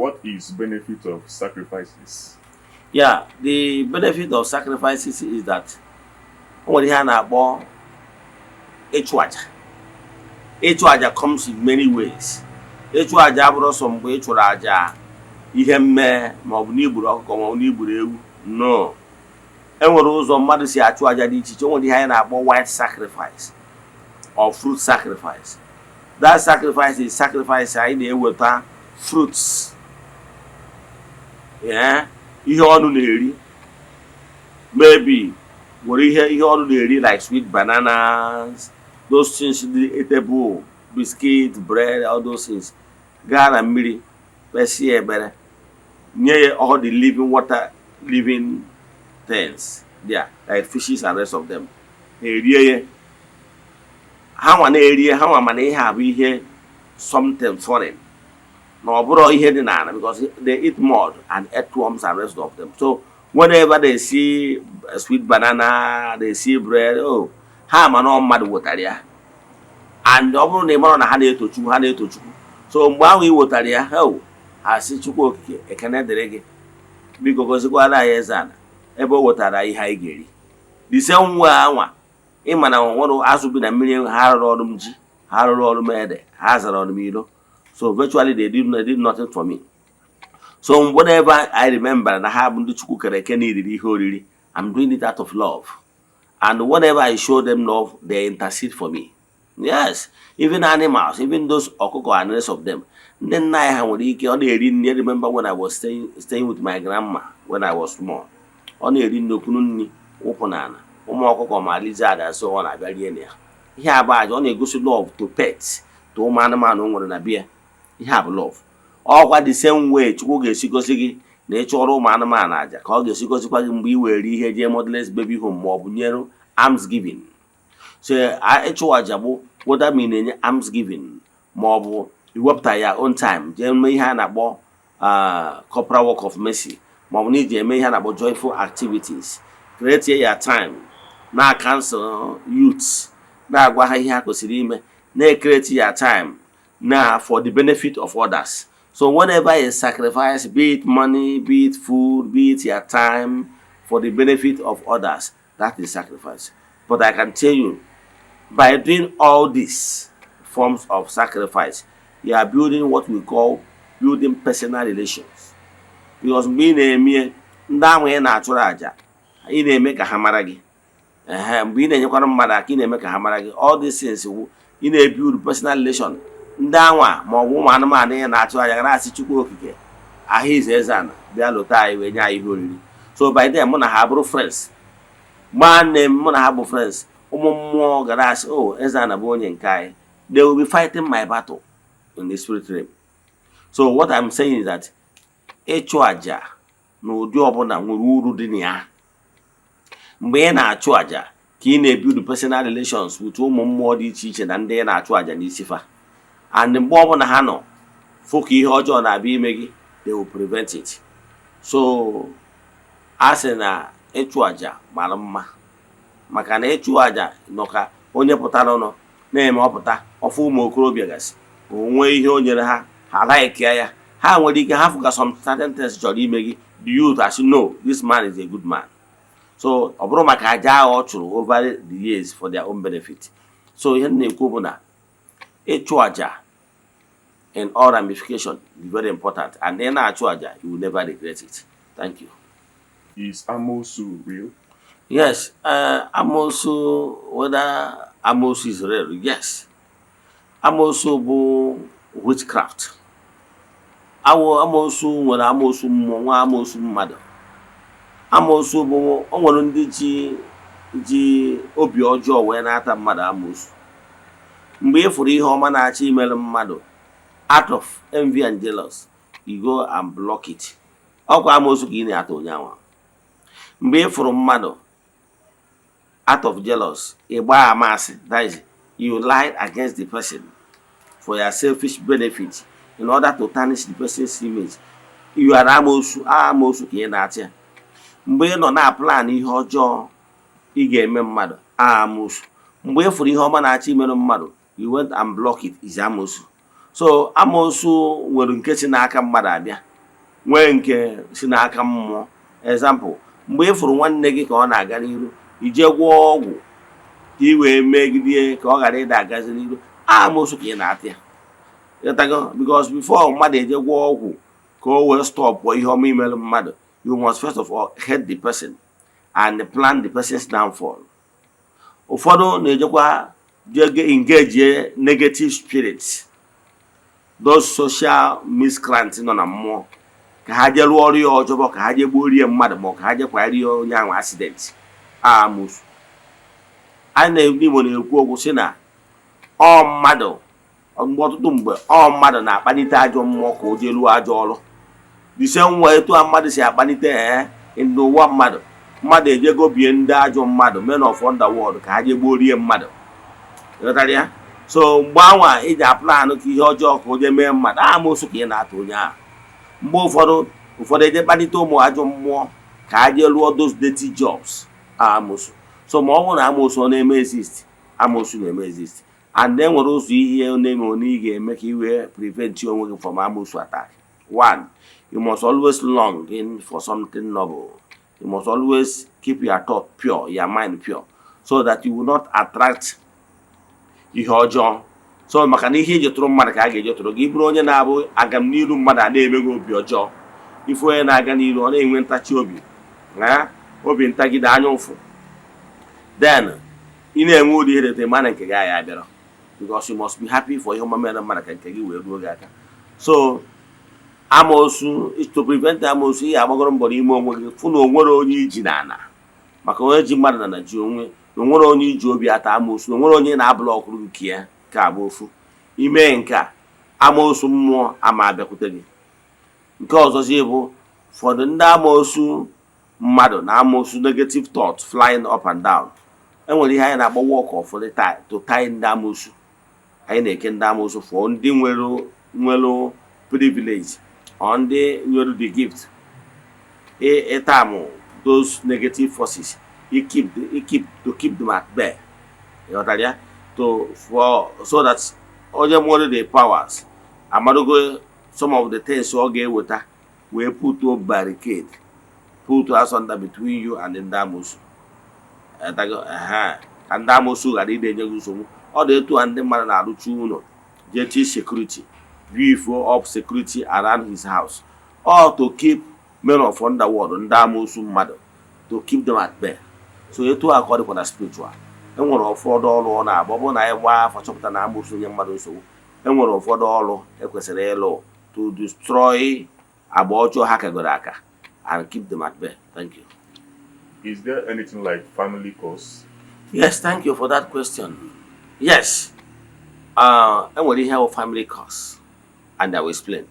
What is benefit of sacrifices? Yeah, the benefit of sacrifices is that o nwere ihe a na-akpọ ịchụ aja. Ịchụ aja comes in many ways. Ịchụ aja abụrụ sọ mgbe ị chụrụ aja ihe mmee, maọbụ na igburu ọkụkọ, maọbụ na igburu ewu. No, e nwere ụzọ mmadụ si achụ aja dị iche iche. O nwere ihe anyị na-akpọ white sacrifice or fruit sacrifice. That sacrifice is sacrifice anyị na-eweta fruits, yeah, ihe ọnụ na-eri, maybe were ihe ọnụ na-eri like sweet bananas, those things dị eatable, biscuit, bread, all those things, gaa na mmiri kpesie ekpere nye ya all the living water, living things there, like fishes and rest of them. Ha erie ya, ha nwa na-erie, ha nwa mana ihe a bụ ihe something foreign na ọ bụrụ ihe dị n'ala, because they eat mud and earthworms and rest of them. So whenever they see sweet banana, they see bread, oh, ha ma na ọ mmadụ wetara ya. And ọ bụrụ na ị mara na ha na-eto Chukwu, ha na-eto Chukwu. So mgbe ahụ ị wetara ya, ha ha sị, "Chukwu Okike, ekene dịrị gị, biko gozikwara anyị eze ala ebe o wetara ihe anyị ga-eri." The same way anwa ịma na nwere azụ bi na mmiri, ha rụrụ ọrụ m ji, ha rụrụ ọrụ m ede, ha zara ọrụ m iro. So virtually they did nothing for me. So whenever I remember na ha bụ ndị Chukwu kere eke na iriri ihe oriri, I'm doing it out of love, and whenever I show them love, they intercede for me. Yes, even animals, even those ọkụkọ and rest of them. Ndị nna anyị ha nwere ike ọ na-eri nri. I remember when I was staying with my grandma when I was small, ọ na-eri nri, okunu nri wụpụ n'ala, ụmụ ọkụkọ ma lizard asị ọ na-abịa rie na ya. Ihe a bụ aja ọ na-egosi love to pets, to ụmụ anụmanụ o nwere na bia. Ihe a bụ love. Ọkwa the same way Chukwu ga-esi gosi gị na ị chụọrọ ụmụ anụmanụ aja ka ọ ga-esi gosikwa gị mgbe ị were ihe jee motherless baby home ma ọ bụ nyere alms giving. So ịchụ aja bụ whether ma ị na-enye alms giving ma ọ bụ iwepụta ya own time jee mee ihe a na-akpọ corporal work of mercy, ma ọ bụ na iji eme ihe a na-akpọ joyful activities, create ya time na counsel youths, na-agwa ha ihe ha kwesịrị ime, na-ecreate ya time na for the benefit of others. So whenever you sacrifice, be it money, be it food, be it your time, for the benefit of others, that is sacrifice. But I can tell you, by doing all these forms of sacrifice, you are building what we call building personal relations, because mgbe ị na-eme ndị ahụ ị na-achụrụ àjà, ị na-eme ka ha mara gị. Ehe, mgbe ị na-enyekwara mmadụ aka, ị na-eme ka ha mara gị. All these things wụ ị na-ebuild personal relation. Ndị anwa ma ọ bụ ụmụ anụmanụ ị na-achụ aja ga na-asị, "Chukwu Okike ahụ ize eze ana bịa lụta anyị wee nye anyị ihe oriri." So by then mụ na ha bụrụ friends, nwanne m, mụ na ha bụ friends. Ụmụ mmụọ gara asị, "Oh, eze ana bụ onye nke anyị." They will be fighting my battle in the spirit realm. So what I'm saying is that ịchụ àjà n'ụdị ọbụla nwere uru dị na ya. Mgbe ị na-achụ àjà ka ị na-ebuild personal relations with ụmụ mmụọ dị iche iche na ndị ị na-achụ àjà n'isi fa, and mgbe ọbụla ha nọ fụ ka ihe ọjọọ na-abịa ime gị, they will prevent it. So a sị na ịchụ àjà mara mma, maka na ịchụ àjà nọ ka onye pụtara nọ na-eme ọpụta ọfụ ụmụ okorobịa gasị onwe ihe o nyere ha, ha like ya. Ha nwere ike ha fụga some certain things chọrọ ime gị, the youth asị, "No, this man is a good man." So ọ bụrụ maka aja ahụ ọ chụrụ over the years for their own benefit. So ihe m na-ekwu bụ na ịchụ àjà in all ramification is very important, and ị na-achụ àjà, you will never regret it. Thank you. Is Amosu real? Yes, amosu, whether amosu is real, yes. Amosu bụ witchcraft. Awụ amosu nwere amosu mmụọ, nwa amosu mmadụ. Amosu bụ o nwere ndị ji obi ọjọọ wee na-ata mmadụ amosu. Mgbe ị fụrụ ihe ọma na-achọ imere mmadụ, out of envy and jealous, you go and block it. Ọkwa amosu ka ị na-ata onye anwa. Mgbe ị fụrụ mmadụ, out of jealous, ị gbaa amasị, that is, you lie against the person for your selfish benefit in order to tarnish the person's image, you are amosu. Amosu ka ị na-atị ya. Mgbe ị nọ na plan ihe ọjọọ ị ga-eme mmadụ, amosu. Mgbe ị fụrụ ihe ọma na-achọ imerụ mmadụ, you went and block it, is amosu. So amosu nwere nke si n'aka mmadụ abịa. Nwee nke si n'aka mmụọ. Example, mgbe ị fụrụ nwanne gị ka ọ na-aga n'iru, ije gwọọ ọgwụ ka ị wee megide ka ọ ghara ịda agazi n'iru, amoosu ka ị na-ata ya. Ịghọtago? Because before mmadụ eje gwọọ ọgwụ ka o wee stop ihe ọma imerụ mmadụ, you must first of all hate the person and plan the person's downfall. Ụfọdụ na-ejekwa je engage negative spirits, those social miscreants nọ na mmụọ, ka ha jee rụọ ọrụ ya ọjọbọ, ka ha jee gbuo rie mmadụ, ma ọ ka ha jee kwanyere ya onye ahụ accident. Amoosu anyị na ndị Igbo na-ekwu okwu sị na ọ mmadụ, mgbe ọtụtụ mgbe, ọ mmadụ na-akpalite ajọ mmụọ ka o jee lụọ ajọ ọrụ. The same way etu a mmadụ si akpalite n'ụwa mmadụ, mmadụ ejego bie ndị ajọ mmadụ, men of underworld, ka ha jee gbuo rie mmadụ. Ịghọtara ya? So mgbe anwa iji aplanụ ka ihe ọjọọ ka o jee mee mmadụ, amoosu ka ị na-ata onye ahụ. Mgbe ụfọdụ, ụfọdụ eje kpalite ụmụ ajọ mmụọ ka ha jee lụọ those dirty jobs, amoosu. So ma ọ bụrụ na amoosu ọ na-eme exist, amoosu na-eme exist, and e nwere ụzọ ihe na-eme one ị ga-eme ka ị wee prevent onwe gị from amoosu attack. One, you must always long in for something noble. You must always keep your thought pure, your mind pure, so that you will not attract ihe ọjọọ. So maka na ihe iji tụrụ mmadụ ka a ga-eji tụrụ gị. Bụrụ onye na-abụ agamniru mmadụ a na-eme gị obi ọjọọ, ife onye na-aga n'iru ọ na-enwe ntachi obi na obi ntagide, anya ụfụ, then ị na-enwe ụdị ihe dete mana nke gị anya abịara, because you must be happy for ihe ọma mere mmadụ ka nke gị wee ruo gị aka. So amoosu, to prevent amoosu, ihe agbagoro mbọ n'ime onwe gị, fụ na o nwere onye iji n'ala, maka onye ji mmadụ na ji onwe, na onwere onye iji obi ata amoosu, na onwere onye na-abụla ọkụrụ gị ka ya ka abụ ofu ime nke a, amoosu mmụọ ama abịakwute gị. Nke ọzọzi bụ ụfọdụ ndị amoosu mmadụ na amoosu negative thought flying up and down. Enwere ihe anyị na-akpọ work of to tie ndị amoosu. Anyị na-eke ndị amoosu for ndị nwere privilege or ndị nwere the gift ịtamụ those negative forces, keep to keep them at bay. Ịghọtara ya? To for so that onye nwere the powers amadogo some of the things ọ ga-eweta wee put barricade, put asunder between you and ndị amoosu, ka ndị amoosu ghara ide enye gị nsogbu. Ọ dị etu a ndị mmadụ na-arụchi ụlọ, jee chi security, beef up security around his house, all to keep men of underworld, ndị amoosu mmadụ, to keep them at bay. So etu a ka ọ dịkwa na spiritual. Enwere ụfọdụ ọrụ ọ na-agba, ọ bụrụ na anyị gbaa afọ chọpụta na amoosu nye mmadụ nsogbu, enwere ụfọdụ ọrụ ekwesịrị ịlụ to destroy agba ọjọọ ha kagoro aka and keep them at bay. Thank you. Is there anything like family curse? Yes, thank you for that question. Yes, enwere ihe bụ family curse, and I will explain.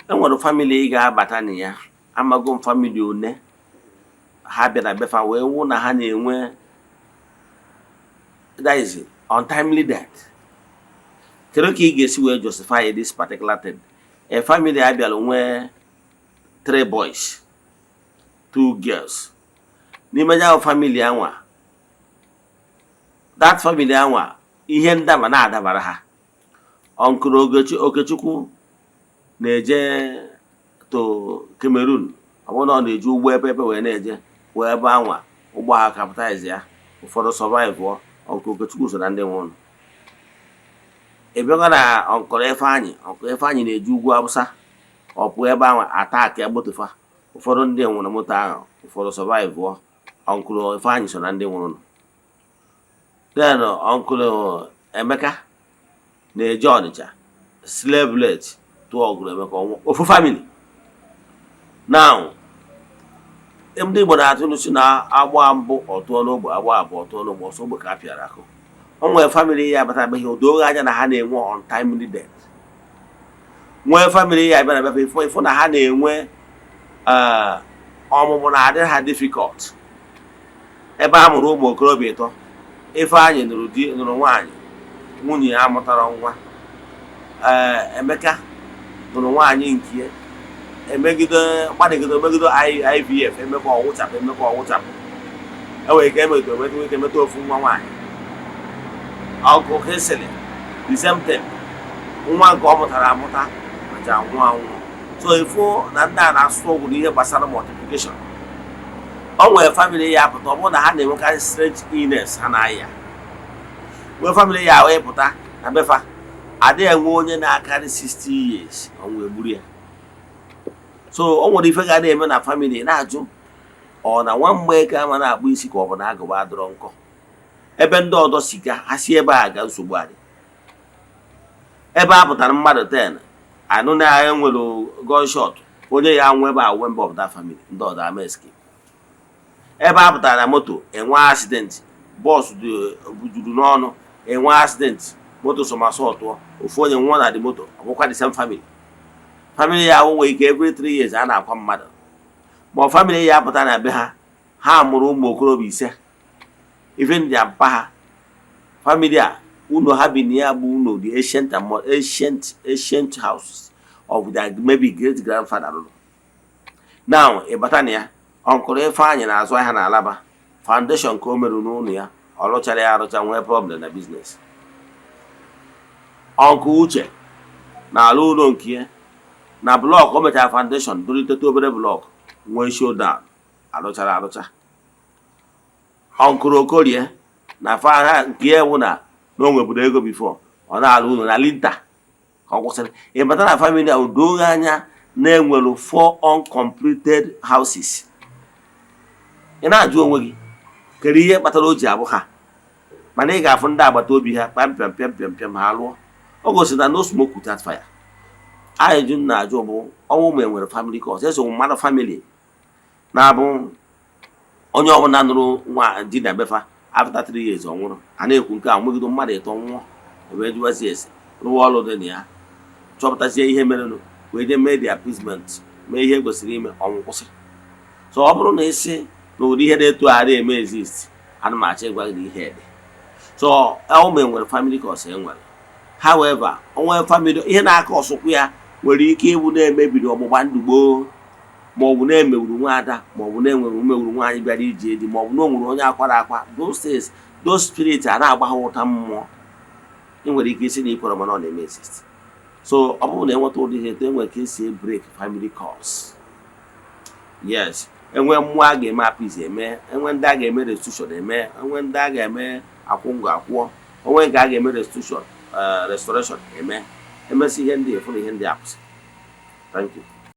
Enwere family ị ga-abata na ya, amago m family one ha bịara befa wee wụ na ha na-enwe, that is, untimely death. Kedu ka ị ga-esi wee justify this particular thing? A family abịara nwee three boys, two girls n'ime ya. Family anwa, that family anwa, ihe ndaba na-adabara ha. Uncle Okechukwu na-eje to Cameroon. Ọ bụrụ na ọ na-eji ụgbọ ebe ebe wee na-eje wee ebe anwa, ụgbọ ha capsize ya, ụfọdụ survive. Uncle Okechukwu so na ndị nwụrụ. Ị bịakwa na Uncle Ifeanyị, Uncle Ifeanyị na-eji ugwu Awụsa, ọ pụọ ebe ahụ, attack ya moto fa, ụfọdụ ndị nwụrụ moto ahụ, ụfọdụ survive. Uncle Ifeanyị so na ndị nwụrụ. Then Uncle Emeka na-eje Ọnịcha, stray bullet tụọ ọgụrụ Emeka, ọnwụ. Ofu family. Now, ndị Igbo na-atụ ilu si na agba mbụ ọtụọ n'ogbe, agba abụọ ọtụọ n'ogbe, ọsọ ogbe ka a pịara akụ. O nwere family ya abatabeghị, o doo anya na ha na-enwe untimely death. Nwee family ya abịa na befe ịfụ na ha na-enwe ọmụmụ na-adị ha difficult. Ebe a mụrụ ụmụ okorobịa ịtọ, Ifeanyị nụrụ di, nụrụ nwaanyị, nwunye ya mụtara nwa. Ee, Emeka nụrụ nwaanyị nke ya, emegide gbadigide, megide IVF, emekwa ọwụchapụ, emekwa ọwụchapụ, enwere ike emegide ometa ike meta ofu nwa nwaanyị. Ọgụ kesịrị the same thing, nwa nke ọ mụtara amụta macha nwụọ anwụ. So ịfụ na ndị a na-asụ ọgwụ n'ihe gbasara multiplication. O nwere family ya apụta, ọ bụrụ na ha na-enwekarị strange illness ha na-aya. Nwee family ya wee pụta na befa adịghị enwe onye na-akarị 60 years, ọnwụ egburu ya. So o nwere ife ga na-eme na family, na-ajụ ọ na nwa mgbe ama na-akpụ isi ka ọ bụ na agụba adịrọ nkọ. Ebe ndị ọzọ si ga, ha si ebe a ga, nsogbu adị. Ebe a pụtara mmadụ 10 anụ na enwere gunshot, onye ya anwụ ebe a member of that family, ndị ọzọ ama escape. Ebe a pụtara na moto enwe accident, bus juru n'ọnụ, enwe accident, moto somersault, ofu onye nwụọ na the moto, ọ bụkwa the same family. Family ya nwere ike every 3 years a na-akwa mmadụ. Ma ọ family ya apụta na be ha, ha mụrụ ụmụ okorobịa ise, even their mpa ha. Family a, ụlọ ha bi na ya bụ ụlọ the ancient and ancient ancient house of their maybe great grandfather rụrụ. Now ịbata na ya, uncle Ifeanyị na-azụ ahịa na Alaba. Foundation ka o merụ n'ụlọ ya, ọ rụchara ya arụcha, nwee problem na business. Uncle Uche na-alụ ụlọ nke ya na block, o mechara foundation, dolitete obere block, nwee showdown, arụchara arụcha. Uncle Okorie na fa nke ya wụ na o nweburu ego before, ọ na-alụ ụlọ na lintel ka ọ kwụsịrị. Ịbata na family a, doo anya na-enwere four uncompleted houses. Ị na-ajụ onwe gị kedu ihe kpatara o ji abụ ha, mana ị ga-afụ ndị agbata obi ha kpam pịam pịam pịam pịam, ha lụọ. O gosiri na no smoke without fire. Ajụjụ m na-ajụ bụ, ọnwụ ma enwere family curse? Eso mmadụ family na-abụ onye ọbụla nụrụ nwa di na befa, after 3 years ọ nwụrụ. A na-ekwu nke a nwegide mmadụ ịtọ nwụọ, wee jụwazie ese, rụwa ọrụ dị na ya, chọpụtazie ihe merenụ, wee jee mee the appeasement, mee ihe kwesịrị ime, ọnwụ kwụsị. So ọ bụrụ na isi na ụdị ihe na-etu aghara eme exist, ana m achọ ịgwa gị na ihe dị. So ụmụ enwere family curse, enwere. However, onwe family ihe na-aka ọsụkwụ ya nwere ike ịbụ na-emebiri ọgbụgba ndụ gboo, maọbụ na-emewuru nwaada, maọbụ na-enwere mewuru nwaanyị bịara ije di, maọbụ na o nwere onye akwara akwa. Those things, those spirits a na-agba ha ụta mmụọ. Ị nwere ike isi na ikwere, mana ọ na-eme exist. So ọ bụrụ na enweta ụdị ihe etu, enwere ka esi break family curse. Yes, enwe mmụọ a ga-eme appease eme, enwe ndị a ga-eme restitution eme, enwe ndị a ga-eme akwụ ngọ akwụọ, onwe nke a ga-eme restitution, restoration eme, emesi ihe ndị efu na ihe ndị akwụsị. Thank you.